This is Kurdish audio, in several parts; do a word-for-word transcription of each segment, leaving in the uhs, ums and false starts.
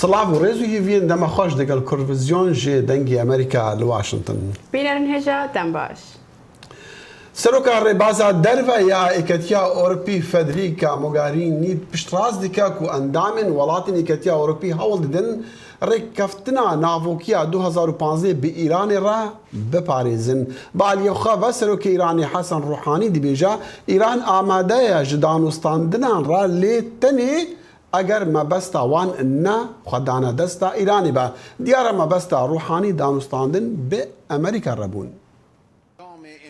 Silav û rêz û hîviyên dema xweş digel Kurvizyon ji Dengê Amerîka li Washington. Bînerên hêja, dem baş. Seroka Rêbaza Derve ya Êketiya Ewropî Federica Mogherini piştrast dike ku endamên welatên Êketiya Ewropî hewl didin rêkeftina navokiya du hezar û panzdeh bi Îranê re biparêzin. Bi aliyê xwe ve Serokê Îranê Hesen Ruhanî dibêje, Îran amade ye ji danûstandinan re, lê tenê eger mebesta wan ne xwe dane desta Îranê be. Diyar e mebesta Ruhanî danûstandin bi Amerîka re bûn.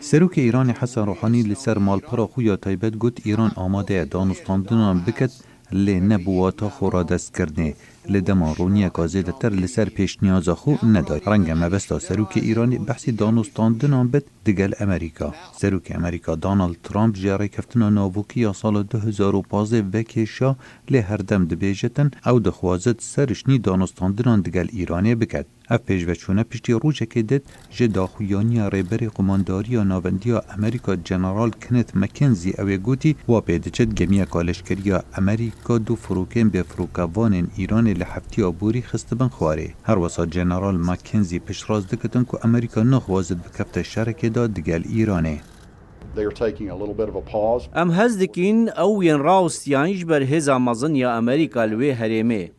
Serokê Îranê Hesen Ruhanî li ser malpera xwe ya taybet got, Îran amade ye danûstandinan biket, lê ne bi wata xwe radestkirinê. Li dema roniyeka zêdetir li ser pêşniyaza xwe nedaye. Renge mebesta serokê Îranê behsî danûstandinan bit digel Amerîka. Serokê Amerîka Donald Trump ji rêkeftina navokî ya sala du hezar û pazdeh vekêşa, lê herdem dibêjitin ew dixwazit serişnî danûstandinan digel Îranê biket. Ev pêşveçûne piştî rojekê dit ji daxuyaniya rêberê Qumandariya Navendiya Amerîka General Kenneth McKenzie ew ê gotî, wa pê diçit gemiyeka leşkerî ya Amerîka du firokên bêfirokevanên Îranê li heftiya borî xistibin xwarê. Her wisa General McKenzie piştrast dikitin ku Amerîka naxwazit bikefte şerekê de digel Îranê. They are taking a little bit of a pause. Em hez dikin ew yên rawestiyan ji ber hêza mezin ya Amerîka li wê herêmê.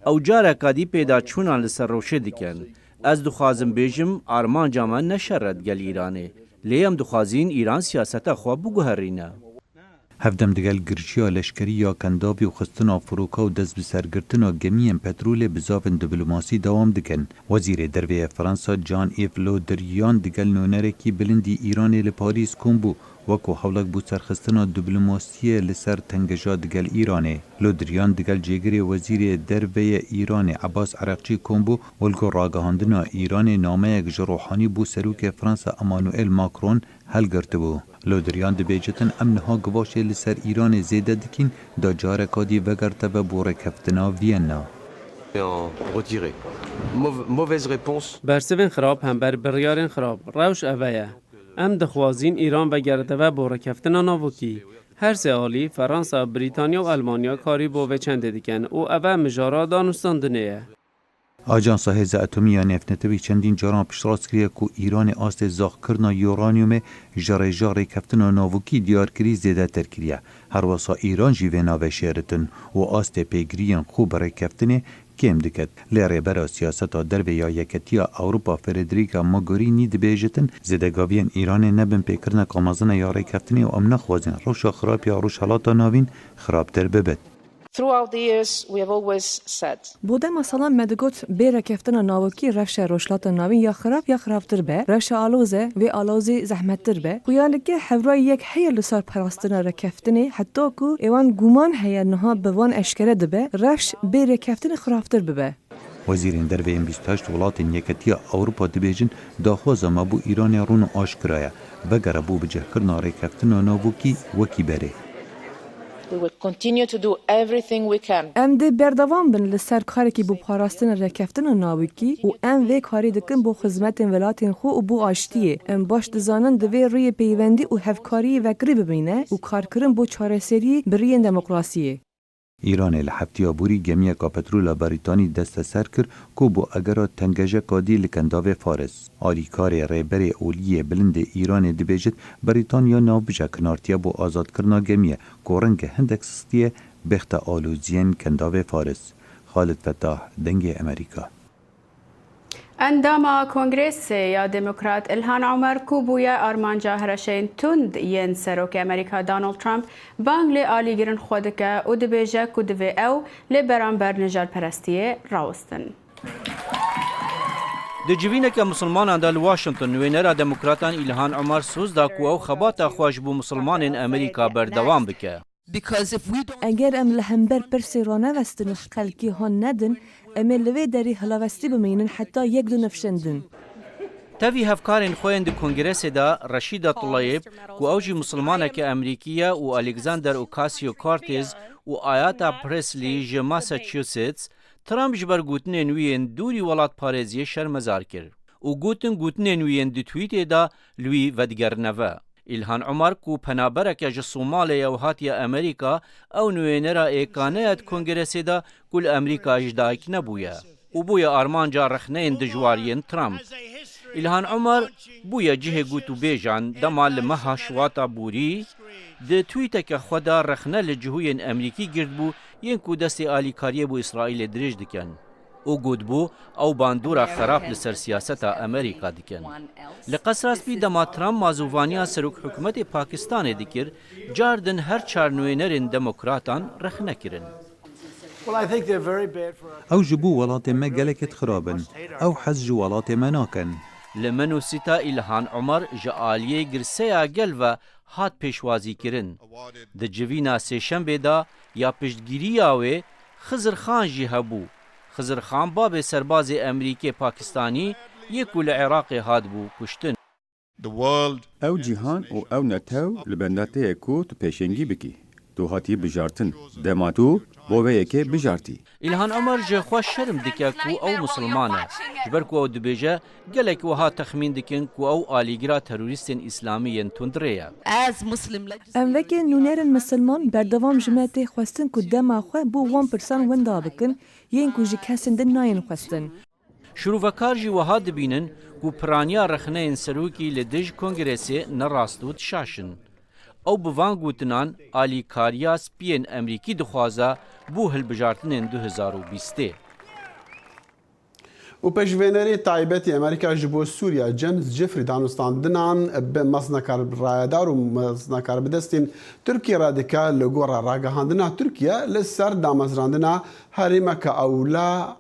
Ew careka dî pêdaçûnan li ser rewşê dikin. Ez dixwazim bêjim, armanca me ne şer e digel Îranê. Lê em dixwazin Îran siyaseta xwe biguherîne. Hevdem digel girşiya leşkerî ya Kendavî û xistina firoka û dest bi sergirtina gemiyên petrolê bizavên diplomasî dewam dikin. Wezîrê Derve yê Fransa Jean-Yves Le Drian digel nûnerekî bilindî Îranê li Parîs kom bû, wekû hewlek bû serxistina diplomasiyê li ser tengeja digel Îranê. Le Drian digel cêgirê Wezîrê Derve yê Îranê Ebas Ereqçî kom bû û li gor ragihandina Îranê nameyek ji Ruhanî bo serokê Fransa Emmanuel Macron hilgirtibû. Le Drian dibêjitin, em niha givaşê li ser Îranê zêde dikîn, da careka dî vegerteve bo rêkeftina Viyena. En retiré. Mauv-, mauvaise réponse. Bersivên xirab hember biryarên xirab. Rewş eve ye. Em dixwazîn Îran vegerteve bo rêkeftina navokî. Her sê alî, Fransa, Brîtanya û Elmanya karî bo vê çendê dikin û eve mijara danûstandinê ye. Ajansa Hêza Atomî ya Nêvnetewî çendîn caran piştrast kiriye ku Îranê astê zaxkirina uranyumê ji rêja rêkeftina navokî diyar kirî zêdetir kiriye. Her wisa Îran jî vê navê şêritin û astê pêgiriyên xwe bi rêkeftinê kêm diket. Lê rêbera siyaseta derve ya Yeketiya Ewropa Federica Mogherini dibêjitin, zêdegaviyên Îranê ne binpêkirinek mezin e ya rêkeftinê û em naxwazin rewşa xirab ya Rojhelata Navîn xirabtir bibit. Throughout the years, we have always said. Bo dema salan me digot, bê rêkeftina navokî rewşa Rojhilata Navîn ya xirab ya xirabtir be, rewşa aloz e, vê alozê zehmettir be. Xuya li ke hevrayî yek heye li ser parastina rêkeftinê, heta ku êwan guman heye niha bi van eşkere dibe, rewş bê rêkeftinê xirabtir bibe. Wezîrên derve yên bîst û heşt welatên Yeketiya Ewropa dibêjin, daxwaza me bo Îranê rûn û aşkira ye. Vegere bo bicihkirina rêkeftina navokî wekî berê. We will continue to do everything we can. Em dê berdewam bin li ser karekî bo parastina rêkeftina navokî û em vê karî dikin bo xizmetên welatên xwe û bo aştiyê. Em baş dizanin divê rûyê peywendî û hevkariyê vekirî bimîne û karkirin bo çareseriyê bi rûyên demokrasiyê. Îranê li heftiya borî gemiyeka petrola Brîtanî desteser kir ku bo egera tengejeka dî li Kendavê Faris. Alîkarê rêberê olî yê bilind ê Îranê dibêjit, Brîtanya navbija kinartiye bo azadkirina gemiye ku renge hindek sistiye bêxte aloziyên Kendavê Faris. Xalid Fetah, Dengê Amerîka. Endama Kongresê ya Demokrat Ilhan Omer ku bûye armanca hreşeyên tund yên Serokê Amerîka Donald Trump, bang li alîgirin xwe dike û dibêje ku divê ew li beramber nijadperestiyê rawestin. Di civîneke misilmanan de li Washington, nûênera Demokratan Ilhan Omar soz da ku ew xebata xwe ji bo misilmanên Amerîka berdewam bike. Because if we don't Eger em li hember pirsê ranevestin û xelkî han nedin, em ê li vê derê hilavestî bimînin heta yek du nifşên din. Tevî hevkarên xwe yên di Kongresê de, Rashida Tlaib, ku ew jî misilmaneke Amerîkî ye, û Alexander Ocasio-Cortez û Ayanna Pressley ji Massachusetts, Trump ji ber gotinên wî yên dûrî welatparêziyê şermezar kir û gotin, gotinên wî yên di tweetê de li wî vedigerine ve. Îlhan Umar ku penabereke ji Somalê ye û hatiye Amerîka, ew nûênera êkane ye di kongresê de ku li Amerîka ji dayik nebûye û bûye armanca rexneyên dijwar yên Trump. Îlhan Umar bûye cihê gotûbêjan dema li meha Şuwata borî di twîteke xwe de rexne li cihûyên Amerîkî girtbû yên ku destê alîkariyê bo Îsraîlê dirêj dikin. û gotbû, ew bandora xerab li ser siyaseta Amerîka dikin. Li Qesra Spî dema Trump mazûvaniya serok hikûmetê Pakistanê dikir, car din her çar nûênerên demokratan rexne kirin. Well, I think they're very bad for our Ew ji bo welatê me gelekî xirab in. Ew hez ji welatê me nakin. Li Minnesota Îlhan Umar ji aliyê girseya gel ve hat pêşwazîkirin. Di civîna sêşembê de ya piştgiriya wê Xizir Xan jî hebû. Xizir Xan babê serbazê Amerîkê Pakistanî yê ku li Iraqê hatibû kuştin. Ew cîhan û ew netew li benda te ye ku tu pêşengî bikî. Tu hatî bijartin. Dema tu bo vê yekê bijartî. Îlhan Omer ji xwe şerm dike ku ew misilman e, ji ber ku ew dibêje, gelek wiha texmîn dikin ku ew alîgira terorîstên îslamî yên tundrê ye. Em weke nûnerên misilman berdewam ji me tê xwestin ku dema xwe bo wan pirsan winda bikin, yên ku ji kesên din nayên xwestin. Şîrovekar jî wiha dibînin ku piraniya rexneyên serokî li dij Kongresê ne rast û dişaş in. Ew bi van gotinan alîkariya spiyên Amerîkî dixwaze bo hilbijartinên du hezar û bîstê. Û pêşvênerê taybetî Amerîka ji bo Sûriya James Jeffrey danûstandinan bi meznekar rayedar û meznekar bi destên Tirkiyê re dike li gora ragihandina Tirkiye li ser damezrandina herêmeke ewla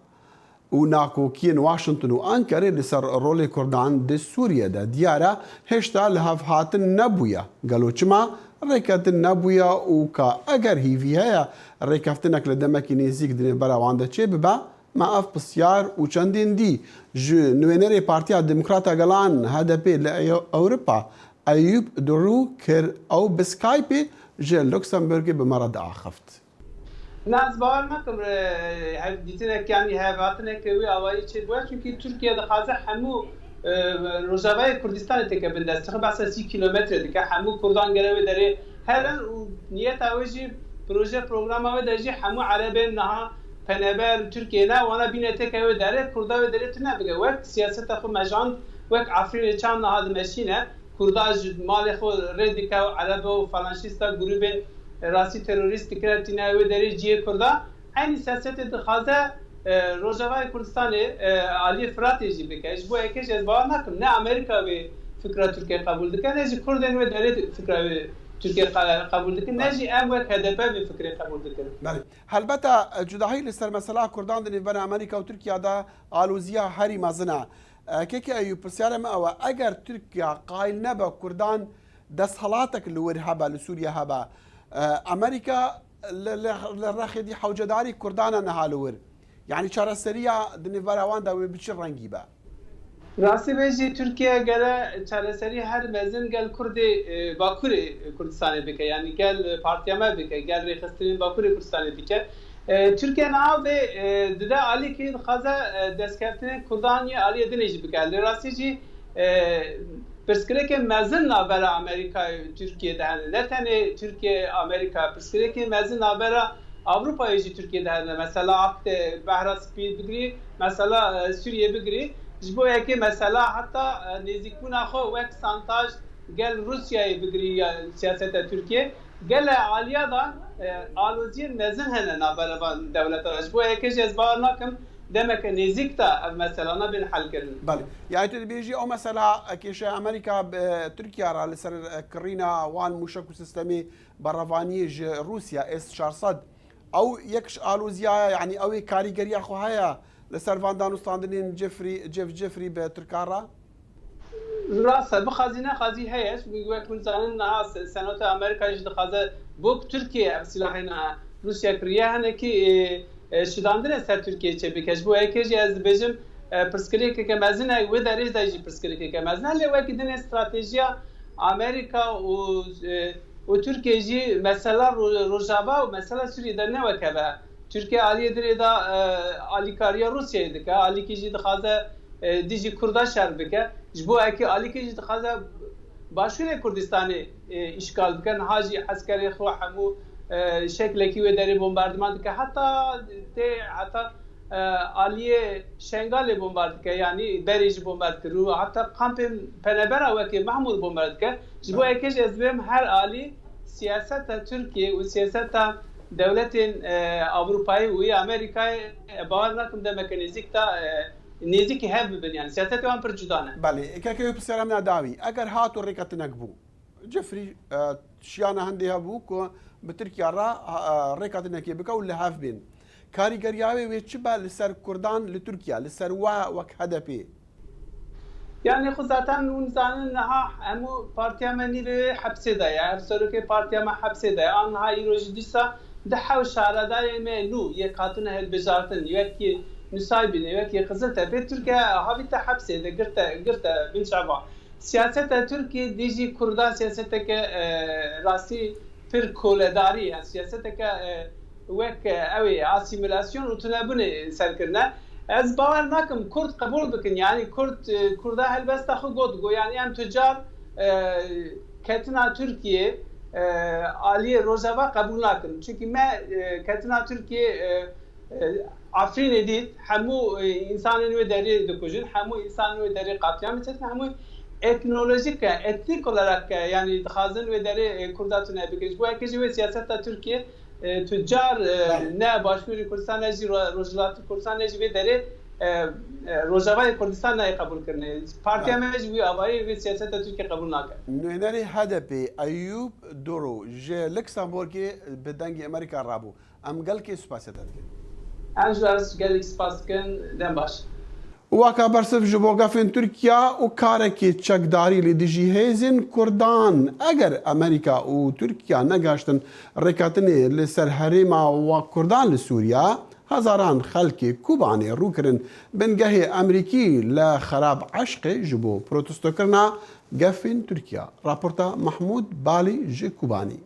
û nakokiyên Washington û Ankarê li ser rolê Kurdan di Sûriye de diyar e, hêşta li hev hatin nebûye. Gelo çima rêkeftin nebûye û ka eger hîvî heye rêkeftinek li demekî nêzîk di nêvbera wan de çêbibe, me ev pisyar û çendên dî ji nûênerê Partiya Demokrata Gelan, H D P, li Ewropa Eyûp Durû kir, ew bi Skypeê ji Luxembourgê bi me re diaxift. Na ez bawer nakim hevdîtinek yanî hevhatinek wê awayî çêbûye, çunkî Tirkiye dixwaze hemû e, Rojavayê Kurdistanê têke bindestixin, behsa sî kîlometre dike, hemû Kurdan gere wê derê herin û niyeta wê jî proje programa wê de jî hemû Erebên niha peneber Tirkiyê ne, wana bîne têke wê derê, Kurda wê derê tune bike. Wek siyaseta xwe mejand, wek Efrînê çand niha dimeşîne, Kurda ji malê xwe rê dike û Erebe û falanşîsta grûbên rastî terorîst dikire tîne wê derê cihê Kurda. Eynî siyasetê dixwaze e, Rojavayê Kurdistanê e, aliyê Firatê jî bike. Ji bo yekê jî ez bawer nakim ne Amerîka vê fikra Tirkiyê qebûl dike, ne jî Kurdên wê derê fikra wê Tirkiyê qe- qebûl dikin, ne jî em wek H D P vê fikrê qebûl dikin. Belê. Helbeta e, cudahî li ser mesela Kurdan di nêvbera Amerîka û Tirkiya de aloziya herî mezin e. E, Keke Eyûb, pirsyara me ew e, eger Tirkiya qayil nebe Kurdan desthelatek li wir hebe, li Sûriye hebe, e, Amerîka li, li, li rexê dî hewcedarî Kurdan e niha li wir. Yanî çareseriya di nêvbera wan de wê bi çi rengî be? Rastî be jî Tirkiye gere çareserî her mezin gel Kurdê e, Bakurê Kurdistanê bike, yanî gel partiya me bike, gel rêxistinên Bakurê Kurdistanê bike. E, Tirkiye niha vê e, dide alîkî dixwaze e, destkeftinên Kurdan yê aliyê dinê jî bike. Lê rastî jî e, pirsgirêkên mezin navbera Amerîkayê û Tirkiyê de hene. Ne tenê Tirkiye, Amerîka, pirsgirêkên mezin navbera Ewropayê jî Tirkiyê de hene. Mesela Akdê, Behra Spî bigirî, mesela e, Sûriyê bigirî. Ji bo yekê mesela heta e, nêzîkbûna xwe wek santaj gel Rûsyayê bigirî ya siyaseta Tirkiyê. Gele aliya de e, aloziyên mezin hene navbera van dewletan. Ji bo yekê jî ez bawer nakim demeke nêzîk de ev meselana bên helkirin. Belê. Yanî tu dibêjî ew mesela kêşeya Amerîka bi Tirkiya re li ser kirîna wan mûşek û sîstemê berevaniyê ji Rûsya S çar sed, ew yek ji aloziya ye, yanî ew ê karîgeriya xwe heye li ser van danûstandinên Jeffrey, Jeff Jeffrey bi Tirkan re? Rast e, bixwazî nexwazî heye, wek hûn zanin niha Senatoya Amerîka jî dixwaze bo ku Tirkiye ev silahê niha Rûsya kiriye hinekî e, e, şidandine ser Tirkiye çêbike. Ji bo yekê jî ez dibêjim e, pirsgirêkeke mezin e, wê derê de jî pirsgirêkeke mezin e. Lê wekî dinê stratejiya Amerîka û e, û Tirkiye jî mesela Ro- Rojava û mesela Sûriyê de ne wek ev e. Tirkiye aliyê dirê de e, alîkariya Rûsyayê dike, alîkî jî dixwaze e, dijî Kurda şer bike. Ji bo yekê alîkî jî dixwaze Başûrê Kurdistanê, e, îşgal dike. Niha jî eskerê xwe hemû, e, şeklekî wê derê bombardiman dike. Heta tê, heta, e, aliyê Şengalê bombar dike, yanî berê jî bombar dike. Rû heta kampên penebera wekî Mahmûr bombar dike. Ji bo Evet. yekê jî ez dibêm her alî siyaseta Tirkiye û siyaseta dewletên, e, Ewropayê û yê Amerîkayê, e, bawer nakim demeke nêzîk de, e, nêzîkî hev bibin, yanî siyasetê wan pir cuda ne. Belê, keke wê pirsiyara min a dawî. Eger hat û rêketinek bû, Cifrî, e, şiyana hindê hebû ku bi Tirkiya re, e, rêketinekê bike û li hev bên. Karîgeriya wê wê çi be li ser Kurdan li Tirkiya, li ser we wek H D P? Yanî xwe zaten hûn zanin niha hemû partiya me nîvê hepsê de ye. Her serokê partiya me hepsê de ye. An niha îro jî dîsa di hew şaredarê me nû yek hatine hilbijartin, wekî Nusaybînê, wekî Qiziltepê, Tirkiye havîte hepsê de, girte, girte bin çava. Siyaseta Tirkiyê dijî Kurdan siyaseteke, e, rastî pir koledarî, yani siyaseteke, e, wek, e, ew ê asîmîlasyon û tunebûnê ser kirine. Ez bawer nakim Kurd qebûl bikin, yani Kurd, e, Kurda helbesta xwe got, got, yani em tu car, e, ketina Tirkiyê, e, aliyê Rojava qebûl nakin. Çunkî me, e, ketina Tirkiyê, e, E, Efrînê dît, hemû, e, însanên wê derê dikujin, hemû însanên wê derê qetlîamê dikin, hemû etnolojik e, etnîk olarak e, yanî dixwazin wê derê, e, Kurda tune bikin. Ji bo yekê jî wê siyaseta Tirkiye, e, tu car, e, Belê. ne Başûrê Kurdistan, ne jî Ro-, Rojhilatê Kurdistan, ne jî vê derê, e, e, Rojavayê Kurdistan nayê qebûl kirinê. Partiya Belê. me jî wî avayî wê siyaseta Tirkiye qebûl nake. Nûnerê H D P Eyûp Doro ji Luksemburgê bi dengê Amerîka rabû. Em gelkî spasiya te dikin. Em ji we re gelek spas dikin. Dem baş. Waka bersiv ji bo gefên Tirkiya û karekî çekdarî li dijî hêzên Kurdan. Eger Amerîka û Tirkiya negaştin rêketinê li ser herêma wa Kurdan li Sûriya, hezaran xelkê Kobanê rû kirin bingehê Amerîkî li Xerab Eşqê ji bo protestokirina gefên Tirkiya. Raporta Mahmûd Balî ji Kobanî.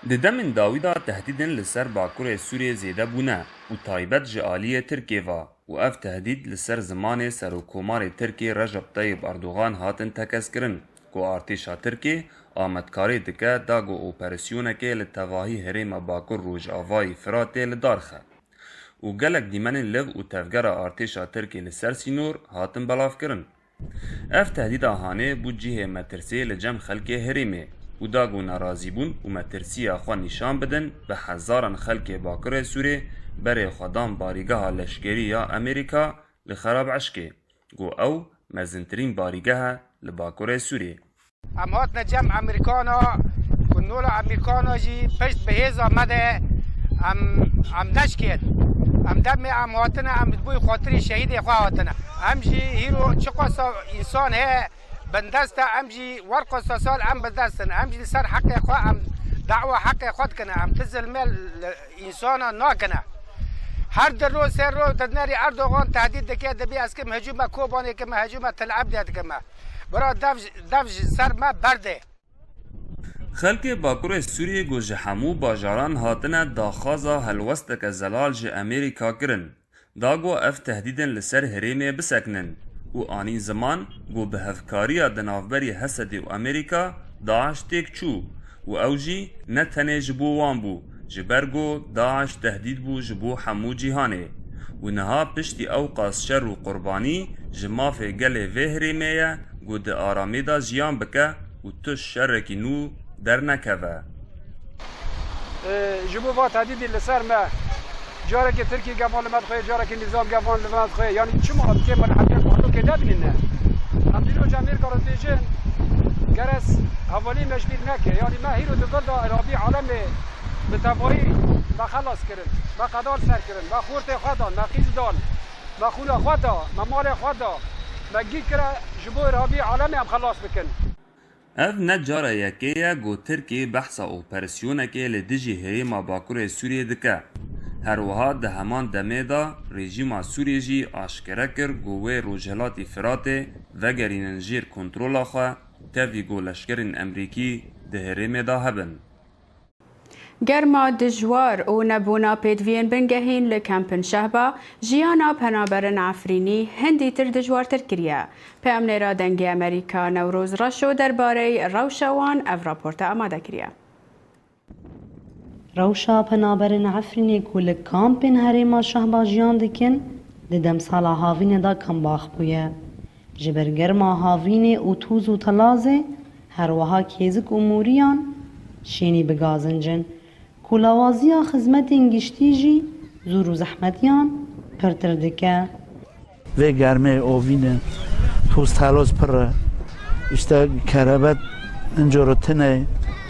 Di demên dawî de tehdîdên li ser Bakurê Sûriyê zêde bûne û taybet ji aliyê Tirkê ve û ev tehdîd li ser zimanê Serokkomarê Tirkê Recep Tayyip Erdogan hatin tekez kirin ku artêşa Tirkê ametkarî dike da ku operasyonekê li tevahî herêma Bakur Rojavayî Firatê li dar xe û gelek dîmenên liv û tevgera artêşa Tirkê li ser sînor hatin belavkirin. Ev tehdîda hanê bû cihê metirsê li cem xelkê herêmê û da ku nerazîbûn û metirsiya xwe nîşan bidin, bi hezaran xelkê Bakurê Sûrê berê xwe dan barîgeha leşkerî ya Amerîka li Xerab Eşkê, ku ew mezintirîn barîgeh e li Bakurê Sûrê. Em hatine cem Amerîkana, ku nola Amerîkana jî pişt bi hêza me de em, em neşkên. Em demê em hatine, em ji bo xatirî şehîdê xwe hatine. Em jî hîro çiqasa însan heye bindest e, em jî werqasa sal em bindest in. Em jî li ser heqê xwe, em dawa heqê xwe dikine. Em ti zilmê li însana nakine. Her di roj sê roj dinerî Erdogan tehdît dike, dibê ez kim hicûme Kobanê kime, hicûme Tel Ebdê dikime. Bira dev, dev ji ser me berdê. Xelkê Bakurê Sûriyê ku ji hemû bajaran hatine daxwaza helwesteke zelal ji Amerîka kirin, da ku ev tehdîdên li ser herêmê bisekinin û anîn ziman ku bi hevkariya di navberî Hesedê û Amerîka DAIŞ têk çû û ew jî ne tenê ji bo wan bû, ji ber ku DAIŞ tehdîd bû ji bo hemû cîhanê û niha piştî ew qas şer û qurbanî ji mafê gelê vê herêmê ye ku di aramê de jiyan bike û tu şerekî nû dernekeve. Ji bo va tehdîdî li ser me, carekê Tirkî gevan li me dixwe, carekê nîzam gevan li me dixwe. Yanî çima em tê me li hemiyê xwarokê nebînin ne? Em dîroja Amerîka re dibêjin, gere hevalî me ji bîr neke. Yanî me hîro di vir de Rabî Alemê bi tevayî me xelas kirin. Me qedal ser kirin. Me xortê xwe dan, me qîz dan. Me xûna xwe da, me malê xwe da. Me gî kire ji bo Rabî Alemê em xelas bikin. Ev ne cara yekê ye ku Tirkî behsa operasyonekê li dijî herêma Bakurê Sûriyê dike. Her wiha di heman demê de rejîma Sûriyê jî aşkere kir ku wê Rojhilatî Firatê vegerînin jêr kontrola xwe, tevî ku leşkerên Emerîkî di herêmê de hebin. Germa dijwar û nebûna pêdiviyên bingehîn li kempên Şehba jiyana penaberin Efrînî hindîtir dijwartir kiriye. Peyamnêra Dengê Amerîka Newroz Reşo derbarey rewşa wan ev raporte amade kiriye. Rewşa penaberên Efrînê ku li kampên herêma Şehba jiyan dikin, di demsala havînê de kembax bûye. Ji ber germa havînê û tûz û telazê, her wiha kêzik û mûriyan şênî bi gazinc in, ku lawaziya xizmetên giştî jî zûr û zehmetiyan pirtir dike. Vê germê ovîne, toz teloz pir e. Îşte kerebet inco re tine,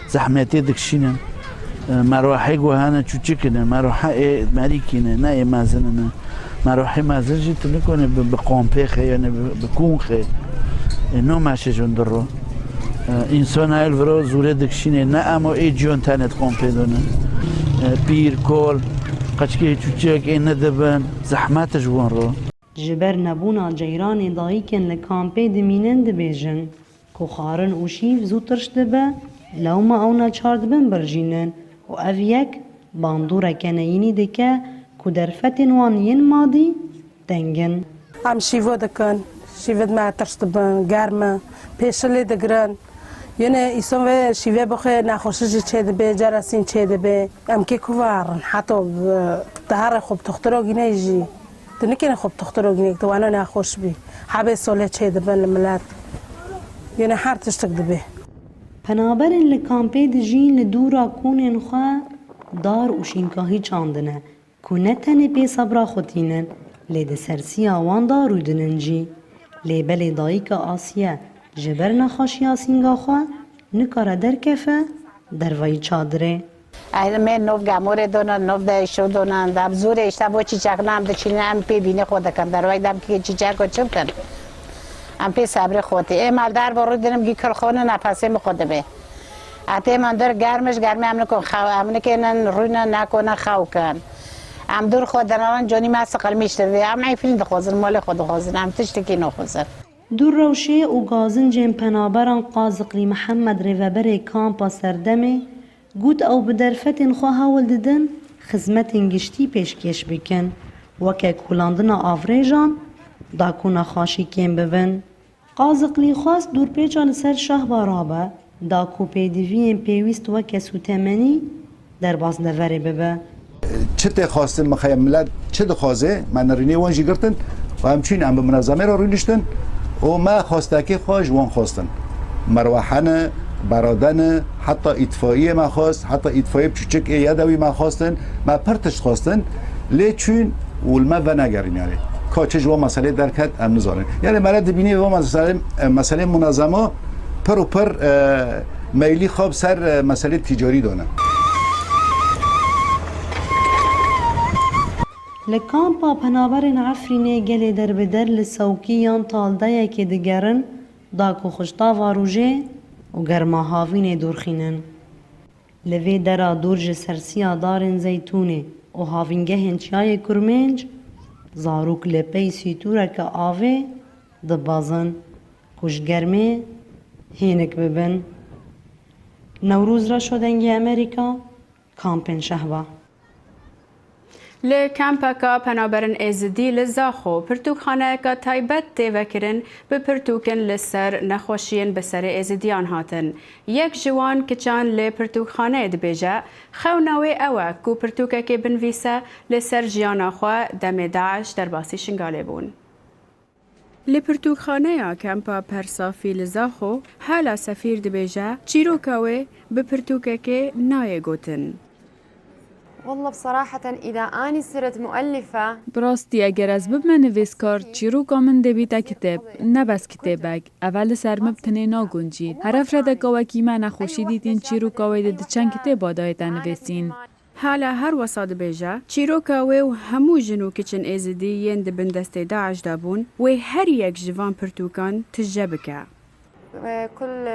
zehmetê dikşînin. E, merwehê ku hene çûçik ine, merwehe ê merîkî ne, ne ê mezin ine. Merwehê mezin jî tu nikone bi, bi kompê xê, yani bi, bi kûn xê. E, no meşe ji hundir ro. E, însan el viro zûrê dikşînê, ne emo ê ciyon tenet kompê done. E, pîr, kol, qeçkê çûçik ê nedibin, zehmet ji wan ro. Ji ber nebûna ceyranê dayikên li kampê dimînin dibêjin ku xwarin û şîv zû tirş dibe, lewma ew neçar dibin birjînin û ev yek bandoreke neyînî dike ku derfetên wan yên madî teng in. Em şîvo dikin, şîvê me tirş dibin, germ in, pêşilê digirin. Yine îson vê şîvê bixwe nexweşî jî çêdibe, cerasîn çêdibe. Em kê ku verin, heta dihere xwe bi toxtiro gîne jî. Tu nikêne xwe bi toxtiro gîne, tu wana nexweş bî. Hebê solê çêdibin li milet. Yine her tiştik dibe. Penaberên li kampê dijîn li dûra kûnên xwe dar û şînkahî çandine. Ku ne tenê pê sebra xwe tînin, lê di sersiya wan de rûdinin jî. Lê belê dayika Asiye ji ber nexweşiya sînga xwe nikare derkefe dervayî çadirê. Em ê nov gemorê donin, nov de şo donin, dem zûrê işte bo çîçekna em diçînin, em pê bînê xwe dikin. Dervayî dem kê çîçeko çi bikin? Em pê sebrê xwe tê. Ê me li derve rûdinin gî kir xwe ne nefesê min xwe dibe. Etê min dir germ iş germê em nikon xew em nikênin rûne nekone xew kin. Em dûr xwe dinarin conî me siqilmîş divê. Em Efrîn dixwazin, malê xwe dixwazin, em tiştekî naxwazin. Du rewşê û gazincên penaberan Qaziqlî Mihemed rêveberê kampa Serdemê got ew bi derfetên xwe hewl didin xizmetên giştî pêşkêş bikin, weke kolandina avrêjan, da ku nexweşî kêm bibin. Qaziqlî xwest dûrpêça li ser Şehba rabe, da ku pêdiviyên pêwîst weke sûtemenî derbas deverê bibe. Çi tê xwestin mixeya milet çi dixwaze, me nerînê wan jî girtin û em çûn em bi minezemê re rûniştin û me xwestekê xwe ji wan xwestin. Merwehe ne, berade ne, heta îtfaiyê me xwest, heta îtfaiyê biçûçik ê Yedewî me xwestin, me pir tişt xwestin, lê çûn û li me venegerîn yanî. Ka çi ji wan meselê derket em nizanin. Yanî mele dibînî van meselê, meselê munezema pir û pir e, meylî xwe bi ser e, meselê tîcarî dane. Li kampa penaberên Efrînê gelê derbider li sewkî yan taldeyekê digerin, da ku xuştava rojê û germa havînê dûrxînin. Li vê dera dûr ji sersiya darên zeytûnê û havîngehên Çiyayê Kurmênc, zarok li pey sîtûreke avê dibezin ku ji germê hênik bibin. Newroz Reşo Dengê Amerîka, Kampên Şehba. Li kempeka penaberin Êzidî li Zaxo pirtûkxaneyeke taybet tê vekirin, bi pirtûkin li ser nexweşiyên bi serê Êzidiyan hatin. Yek ji wan kiçan li pirtûkxaneyê dibêje, xewna wê ew e ku pirtûkekê binivîse li ser jiyana xwe demê DAIŞ derbasî Şingalê bûn. Li pirtûkxaneya Kempa Persafî li Zaxo, Hala Sefîr dibêje, çîroka wê bi pirtûkekê nayê gotin. والله بصراحة إذا أني صرت مؤلفة. Bi rastî eger ez bibime nivîskar, çîroka min dê bîte kitêb, ne bes kitêbek. Ev e li ser min bi tinê naguncît. Here firedeka wekî me nexweşî dîtîn çîroka wê dê di çend kitêba dayê te nivîsîn. Hala her wesa dibêje, çîroka wê û hemû jin û kiçên Êzidî yên di bin destê DAIŞ de bûn, wê her yek ji van pirtûkan tije bike. كل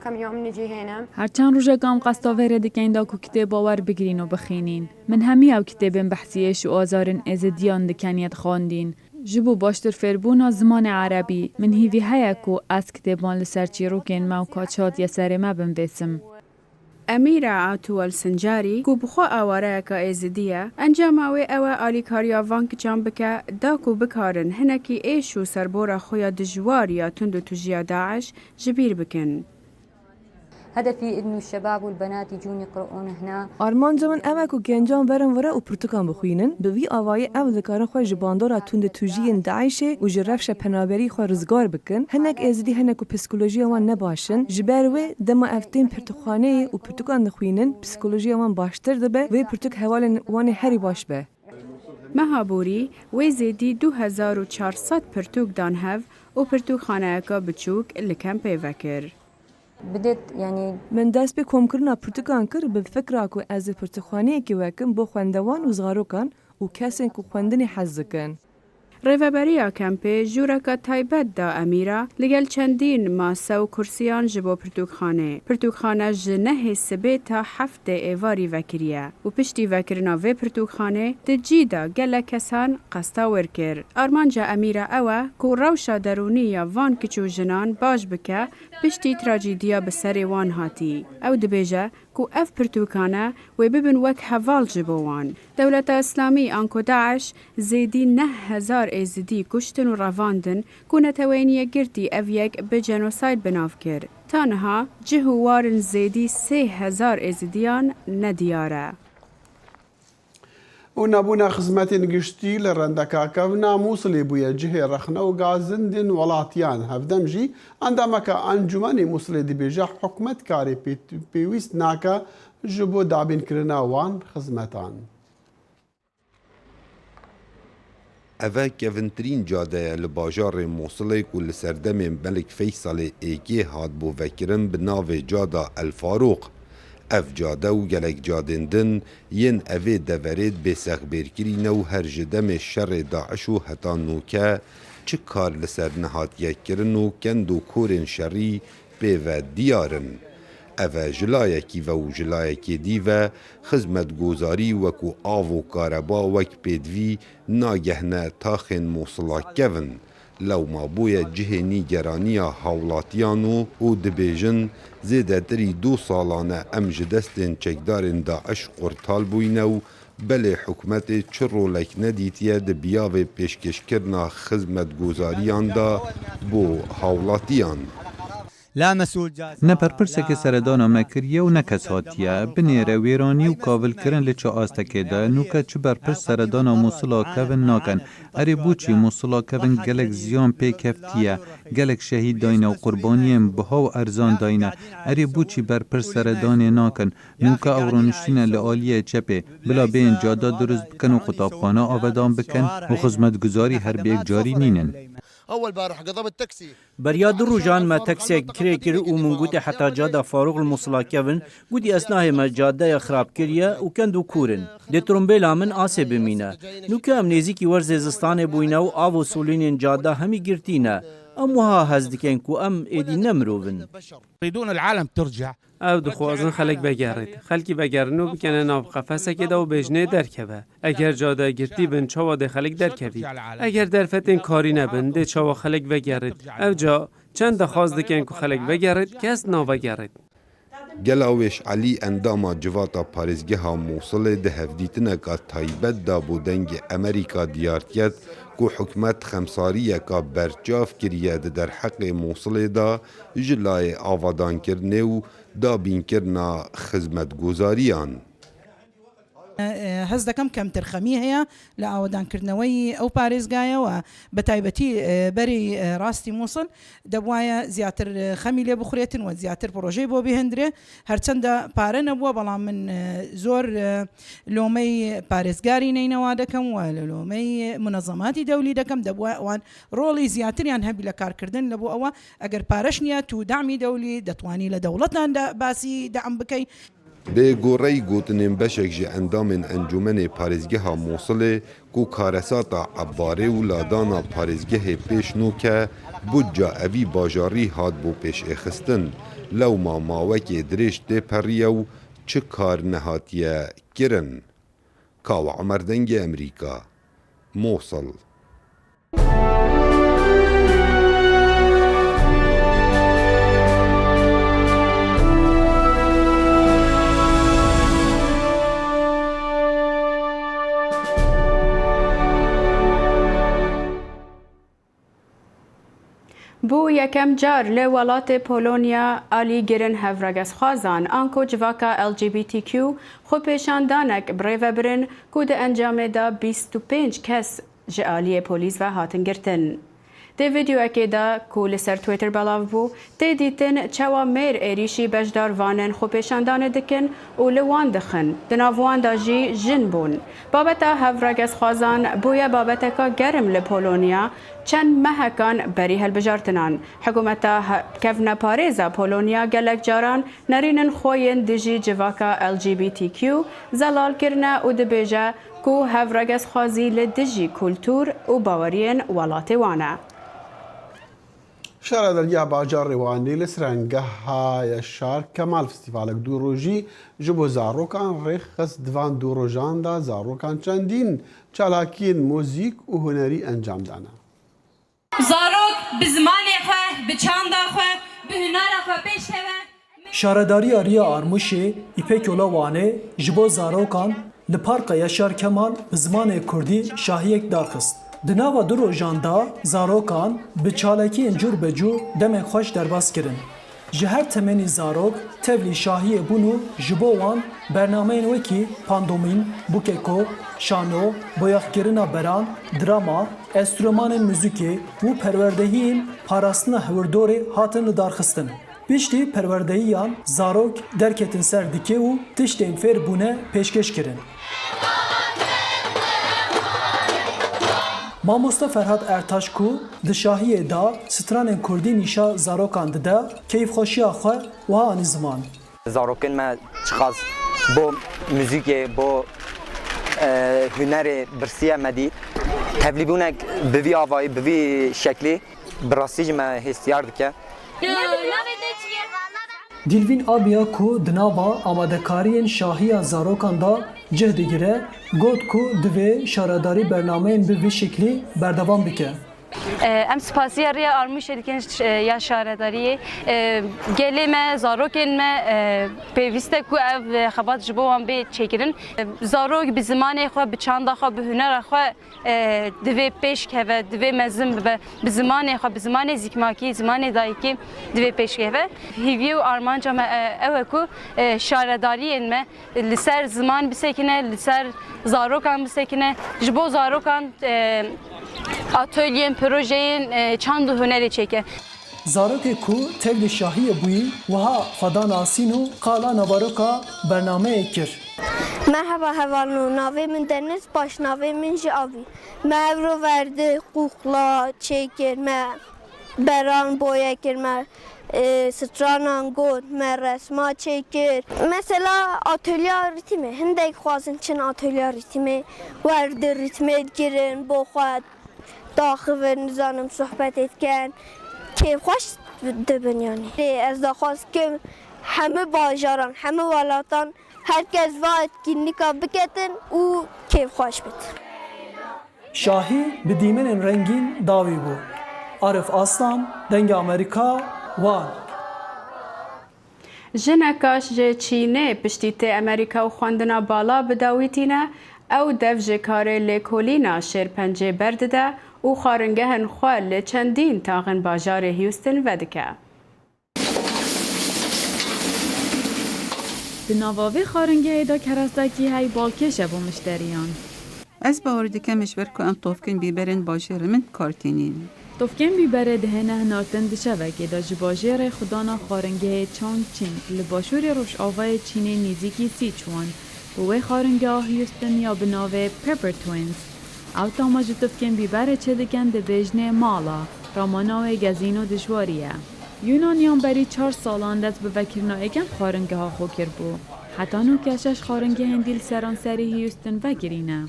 كم يوم نجي هنا. Her çend rojek em qesta vê rê dikeyn da ku kitêba werbigirîn û bixînîn. Min hemî ew kitêbên behsî êş û azarên Êzidiyan dikeniyê dixwandîn. Ji bo baştir fêrbûna zimanê erebî, min hîvî heye ku ez kitêban li ser çîrokên me û ka çi hatiye serê me binivîsim. Emîra Atuwel Sincarî, ku bi xwe awareyeka Êzidî ye, encama wê ew e alîkariya van kiçan bike, da ku bikarin hinekî êş û serbora xwe ya dijwar ya tund û tujiya DAIŞ ji bîr bikin. هدفي إنه الشباب والبنات يجون يقرؤون هنا. Armanca min ew e ku gencan werin vire û pirtûkan bixwînin. Bi vî awayî ew dikarin xwe ji bandora tundetûjiyên DAIŞê û ji rewşa penaberî xwe rizgar bikin. Hinek Êzidî hene ku psîkolojiya wan ne baş in. Ji ber wê dema ev tên pirtûkxaneyê û pirtûkan dixwînin, psîkolojiya wan baştir dibe, wê pirtûk hevalên wan ê herî baş be. Meha borî wê zêdî du hezar û çar sed pirtûk dan hev û pirtûkxaneyeka biçûk li kempê vekir. بديت يعني Min dest pê komkirina pirtûkan kir bi fikra ku ez ê pirtûkxaneyekê wekim bo xwendevan û zarokan û kesên ku xwendinê hez dikin. Rêveberiya kempê jûreka taybet da Emîra li gel çendîn mase û kursiyan ji bo pirtûkxanê. Pirtûkxane ji nehê sibê ta heftê êvarî vekiriye û piştî vekirina vê pirtûkxanê di cî de gelek kesan qesta wir kir. Armanca Emîra ew e ku rewşa derûnî ya van kiç û jinan baş bike piştî trajîdiya bi serê wan hatî. Ew dibêje ku ev pirtûkane wê bibin wek heval ji bo wan. Dewleta Îslamî anku DAIŞ zêdî neh hezar Êzidî kuştin û revandin ku Neteweyên Yekgirtî ev yek bi jenosayîd bi nav kir. Ta niha cih û warin zêdî sê hezar Êzidiyan nediyar e. û nebûna xizmetên giştî li rendeka kevna Mûsilê bûye cihê rexne û gazindên welatiyan. Hevdem jî endameke Encûmenê Mûsilê dibêje, hikûmet karê pê-, pêwîst nake ji bo dabînkirina wan xizmetan. Eve kevintirîn cade ye li bajarê Mûsilê ku li serdemên Melik Feysalê êkê hatibû vekirin bi navê Cada El Farûq. Ev cade û gelek cadên din yên evê deverê dibê sexbêrkirî ne û her ji demê şerê DAIŞ û heta nûke çi kar li ser nehatiye kirin û kend û korên şerî pê ve diyar in. Ev e ji layekî ve û ji layekê dî ve xizmetgozarî wekû av û kareba wek pêdivî nagehne taxên Mûsila kevin. Lewma bûye cihê nîgeraniya hawlatiyan û, û dibêjin, zêdetirî du salan e em ji destên çekdarên DAIŞ qurtal bûyne û belê hikûmetê çi rolek nedîtiye di biyavê pêşkêşkirina xizmetgozariyan de bo hawlatiyan. Ne berpirsekê seredana me kiriye û ne kes hatiye. Binêre wêranî û kavilkirin li çi astekê de, nûke çi berpirs seredana Mûsila kevin nakin. Erê boçî Mûsila kevin gelek ziyan pê keftiye, gelek şehîd dayne û qurbaniyên biha û erzan dayne. Erê boçî berpirs seredanê nakin. Nûke ew rûniştîne li aliyê çepê. Bila bêyên cada dirust bikin û qutabxane avedan bikin û xizmetguzarî her bi yek carî nînin. Beriya du rojan me teksiyek kirê kir û min gotê heta cada Farûq li Mûsila kevin, gotî ez nahême, cadeya xirab kiriye û kend û kûr in. Dê trombêla min asê bimîne. Nûke em nêzîkî werzê zistanê bûyne û av û solînên cada hemî girtî ne. Em wiha hez dikin ku em êdî ne mirov in. يريدون العالم ترجع. Ew dixwazin xelk vegerît. Xelkî vegerin û bikene nav qefesekê de û bêjinê derkeve. Eger cade girtî bin, çawa dê xelk derkevît? Eger derfetên karî nebin, dê çawa xelk vegerît? Ev ca çend daxwaz dikin ku xelk vegerît, kes navegerît. Gela Wêş Elî endama Civata Parêzgeha Mûsilê di hevdîtineka taybet de bo Dengê Emerîka diyar ket ku hikûmet xemsariyeka berçav kiriye di derheqê Mûsilê de ji layê avadankirinê û dabînkirina xizmetguzariyan. hez دەکەم کەمتر خەمی هەیە لە ئاوەدانکردنەوەی ئەو پارێزگایەوە، بە تایبەتی بەری ڕاستی موسڵ دەبوایە زیاتر خەمی لێ بخورێتن و زیاتر پرۆژەی بۆ بهێندرێ. هەرچەندە پارە نەبووە، بەڵام من زۆر لۆمەی پارێزگاری نینەوا دەکەم و لە لۆمەی منەزەماتی دەولی دەکەم، دەبووە ئەوان ڕۆڵی زیاتریان هەبی لە کارکردن، لە بۆ ئەوە ئەگەر پارەش نییە تو دەعمی دەولی دەتوانی لە دەوڵەتاندا باسی دەعم بکەی. Bê goreyî gotinên beşek ji endamên Encûmenê Parêzgeha Mosilê ku karesata ebarê û ladana parêzgehê pêş nûke budca evî bajarî hat bo pêşêxistin, lewma mawekê dirêj tê periye û çi kar nehatiye kirin. Kawa Omer, Dengê Emerîka, Mosil. Bo yekem car li welatê Polonya alî girin hevregezxwazan anku civaka L G B T Q xwepêşandanek bi rê ve birin ku di encamê de bîst û pênc kes ji aliyê polîs ve hatin girtin. Di vîdeoyekê de ku li ser Twitter belav bû, tê dîtin çawa mêr êrîşî beşdarvanên xwepêşandanê dikin û li wan dixin. Di nav wan de jî jin bûn. Babeta hevregezxwazan bûye babeteka germ li Polonya, çend mehekan berî hilbijartinan. Hikûmeta he-, kevneparêza Polonya gelek caran nerînin xwe yên dijî civaka L G B T Q zelal kirine û dibêje ku hevregezxwazî li dijî kultûr û baweriyên welatê wan e. Şaredariya bajarê Wanê li sirengeha Yaşar Kemal festîvalek du rojî ji bo zarokan rêxist. Di van du rojan de zarokan çendîn çalakiyên muzîk û hunerî encam dane. Zarok bi zimanê xwe, bi çanda xwe, bi hunera xwe pêş keve. Şaredariya Riya Armûşê Îpek Yola Wanê ji bo zarokan li Parka Yaşar Kemal bi zimanê kurdî şahiyek darxist. Di nava du rojan de zarokan bi çalakiyên cûr be cû demên xweş derbas kirin. Ji her temenî zarok tevlî şahiyê bûn û ji bo wan bernameyên wekî pandomîn, bûkeko, şano, boyaxkirina beran, drama, enstrûmanên muzîkê û perwerdehiyên parastina hiwirdorê hatin lidarxistin. Piştî perwerdehiyan zarok derketin ser dikê û tiştên fêr bûne pêşkêş kirin. Mamoste Ferhat Ertaş ku di şahiyê de stranên kurdî nîşa zarokan dide, keyfxweşiya xwe wiha anî ziman. Zarokên me çiqas bo muzîkê, bo, e, hunerê birsiye me dî. Tevlîbûnek bi vî avayî, bi vî şeklî bi rastî ji me hêstiyar dike. Dilvîn Abiya ku di nava amadekariyên şahiya zarokan de cih digire, got ku divê şaredarî bernameyên bi vî şeklî berdewam bike. Em spasiya Riya Armûşê dikin, e, ya şaredariyê. E, gelê me, zarokên me, e, pêwîst e ku ev, e, xebat ji bo wan bê çêkirin. E, zarok bi zimanê xwe, bi çanda xwe, bi hunera xwe, e, divê pêş keve, divê mezin bibe, bi zimanê xwe, bi zimanê zikmakî, zimanê dayikî divê pêş keve. Hîviyê û armanca me, e, ew e ku, e, şaredariyên me li ser ziman bisekine, li ser zarokan bisekine, ji bo zarokan, e, atolyên, projeyên, e, çand û hunerê çêke. Zarokê ku tevlî şahiyê bûyî, wiha xwe da nasîn û qala naveroka bernameyê kir. Merheba hevalno, navê min Deniz, paşnavê min jî Avî. Me evro werdi, quxla çêkir, me beran boye kir, me, e, stranan got, me resma çêkir. Mesela atölya rîtîmê, hindek xwazin çin atölya rîtîmê, werdi rîtmê digirin, bo xwe daxivin, nizanim sohbetê dikin. Kêfxweş dibin yanî. Ê, ez daxwaz kim hemî bajaran, hemî welatan, her kes va etkinlîka biketin û kêfxweş bit. Şahî bi dîmenên rengîn dawî bû. Arif Aslan, Dengê Amerîka, Wan. Jineka ji Çînê piştî tê Amerîka û xwendina bala bi dawî tîne, ew dev ji karê lêkolîna şêrpencê berdide û xwaringehên xwe li çendîn taxên bajarê Houston vedike. Di nava vê xwaringehê de kerestekî hey balkêş e bo mişteriyan. Ez bawer dikim ji ber ku em tovkên bîberên bajêrê min kar tînin. Tovkên bîberê dihêne hinartin di şevekê de ji bajêrê xwedana xwaringehê Chongqing li başûrê rojavayê Çînê nêzîkî Sichuan û wê xwaringeha Houston ya bi navê Pepper Twins. Ew tama ji tovkên bîberê çêdikin dibêjinê mala, ramana wê gezîn û dijwarî ye. Yunaniyan berî çar salan dest bi vekirina êkem xwaringeha xwe kiribû. Heta nûke şeş xwaringehên dî li seranserî Houston vekirî ne.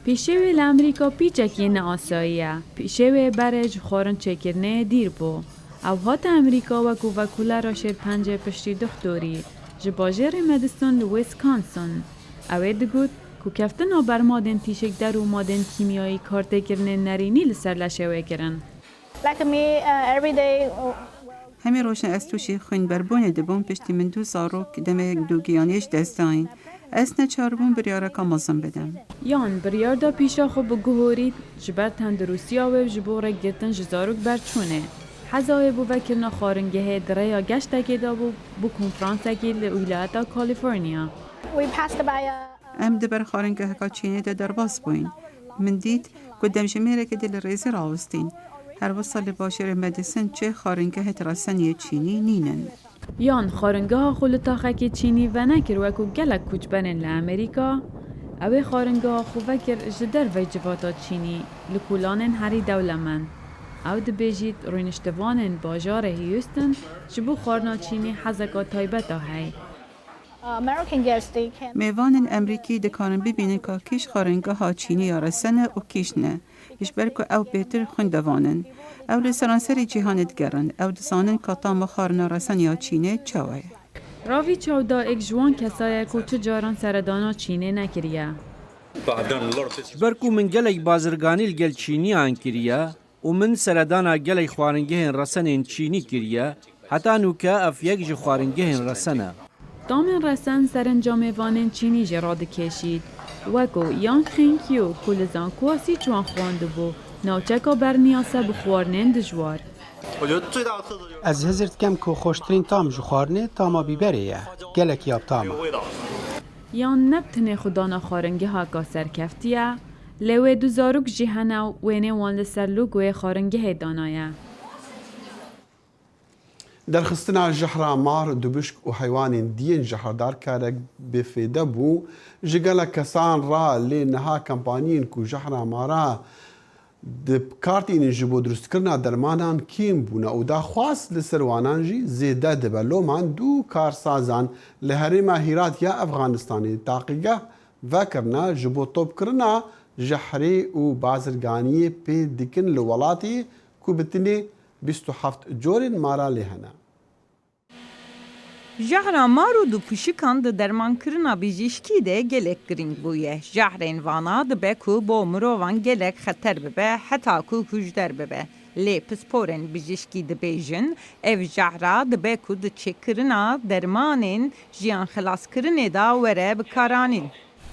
Pîşê wê li Amerîka pîçekî neasayî ye. Pîşê wê berê ji xwarin çêkirinê dîr bû. Ew hate Amerîka wekû vekolera şêrpencê piştî doxtorî ji bajêrê Madison li Wisconsin. Ew ê digot ku keftina ber madên tîşikder û madên kîmyayî kartêkirinên nerînî li ser leşê wê kirin. Like me, uh, every day, uh, Hemî rojên ez tûşî xwînberbûnê dibûm, piştî min du zarok demeyek du giyaniyê ji dest dayîn. Ez neçar bûm biryareka mezin bidim. Yan biryar da pîşa xwe biguhorît ji ber tenduristiya wê û ji bo rêkgirtin ji zarok berçûnê. Heza wê bo vekirina xwaringehê di rêya geştekê de bû, bo konferansekî li wîlayeta California. We passed by a, a Em di ber xwaringeheka Çînê de derbas bûyîn. Min dît ku demjimêrekê dê li rêzê rawestîn. Her wisa li bajêrê Madison çi xwaringehê di reseniyê Çînî nînin. Yan xwaringeha xwe li taxekî Çînî venekir wekû gelek koçberên li Amerîka, ew ê xwaringeha xwe vekir ji dervey civata Çînî, li kolanên herî dewlemend. Ew dibêjît, rûniştivanên bajarê Houston ji bo xwarina Çînî hezeka taybet a hey. American guests, they can Mêvanên Emerîkî dikarin bibînin ka kîj xwaringeha Çînî ya resen e û kîj ne. Ji ber ku ew bêtir xwîndevan in. Ew li seranserî cîhanê digerin. Ew dizanin ka tama xwarina resen ya Çînê çawa ye. Ravî Çawda êk ji wan kesa ye ku çi caran seredana Çînê nekiriye. Ji ber ku min gelek bazirganî li gel Çîniyan kiriye û min seredana gelek xwaringehên resenên Çînî kiriye, heta nûke ev yek ji xwaringehên resen e. Tamên resen serencamê vanên Çînî jê radikêşît. Weko Yang Xingqiu ku li zankoa Sichuan xwendibû, navçeka berniyase bi xwarinên dijwar. Ez hizir dikem ku xweştirîn tam ji xwarinê tama bîberê ye. Gelek yab tam e. Yan ne bi tenê xwedana xwaringeheka serkeftî ye, lê wê du zarok jî hene û wênê wan li ser logoyê xwaringehê danaye. Derxistina jehra mar, dubişk û heywanên diyên jehrdar karek bêfêde bû ji gelek kesan re, lê niha kampaniyên ku jehra mara di kar tînin ji bo dirustkirina dermanan kêm bûne û daxwaz li ser wanan jî zêde dibe. Loma du karsazan li herêma Hîrat ya Efxanistanê taqîgeh vekirine ji bo topkirina jehrê û bazirganiyê pê dikin li welatê ku bi tenê bîst û heft corên mara lê hene. Jehra mar û dupişikan di dermankirina bijîşkî de gelek girîng bûye. Jehrên vana dibe ku bo mirovan gelek xeter bibe, heta ku kujder bibe. Lê pisporên bijîşkî dibêjin, ev jehra dibe ku di çêkirina dermanên jiyanxelaskirinê de were bikaranîn.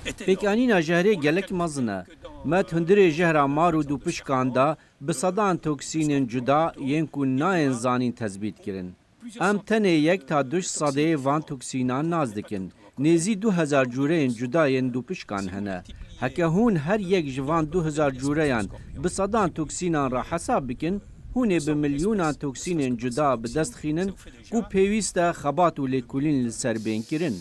Pêkanîna jehrê gelek mezin e. Me di hundirê jehra mar û dûpişkan de bi sedan toksînên cuda yên ku nayên zanîn tezbît kirin. Em tenê yek ta du sedê van toksînan nas dikin. Nêzî du hezar cûreyên cuda yên dûpişkan hene. Heke hûn her yek ji van du hezar cûreyan bi sedan toksînan re hesab bikin, hûn ê bi milyonan toksînên cuda bi dest xînin ku pêwîst e xebat û lêkolîn li ser bên kirin.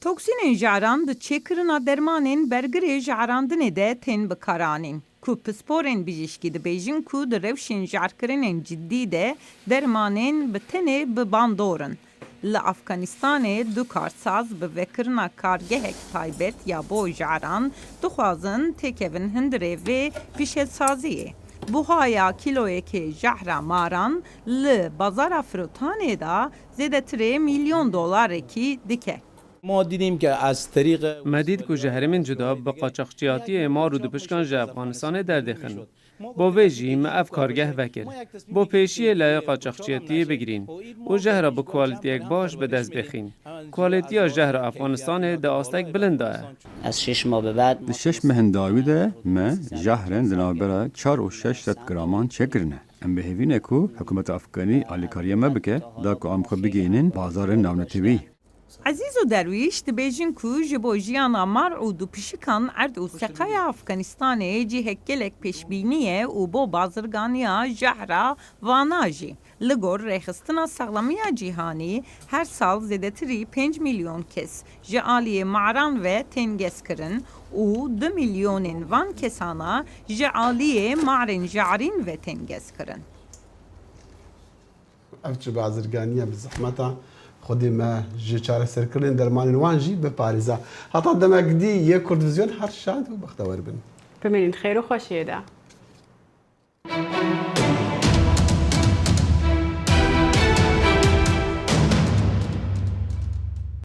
Toksînên jehran di çêkirina dermanên bergirê jehrandinê de tên bikaranîn, ku pisporên bijîşkî dibêjin ku di rewşên jehrkirinên cidî de dermanên bi tenê bi bandor in. Li Afganistanê du karsaz bi vekirina kargehek taybet ya bo jehran dixwazin têkevin hundirê vê pîşesaziyê. Buhaya kîloyekê jehra maran li bazara firotanê de zêdetirê milyon dolarekî dike. ما دیدیم که از طریق Me dît ku ji herêmên cuda bi qaçaxçiyatiyê mar û dupişkan ji Efxanistanê derdêxin. Bo vê jî me ev kargeh vekir. Bo pêşiyê leyê qaçaxçiyatiyê bigirîn û jehra bi kwalitiyek baş bi dest bixîn. Kwalitiya jehra Efxanistanê di astek bilind de ye. از شش ماه به بعد Di şeş mehên dawî de me jehrên di navbera çar û şeş sed graman çêkirine. Em bi hêvî ne ku hikûmeta Efganî alîkariya me bike, da ku em xwe bigihînin bazarên navnetewî. Ezîz û Derwîş dibêjin ku ji bo jiyana mar û dûpişikan erd û seqaya Afganistanê cihek gelek pêşbînî ye û bo bazirganiya jehra vana jî. Li gor Rêxistina Saxlemiya Cîhanî her sal zêdetirî pênc milyon kes ji aliyê maran ve tên gezkirin û du milyonên van kesana ji aliyê marên jarîn ve tên gezkirin. Ev çi bazirganiya bi zehmeta Xwedê me ji çareserkirinên dermanên wan jî biparêza. Heta demek dî yê Kurdvizyon her şad û bextewer bin. Bimînin xêr û xweşiyê de.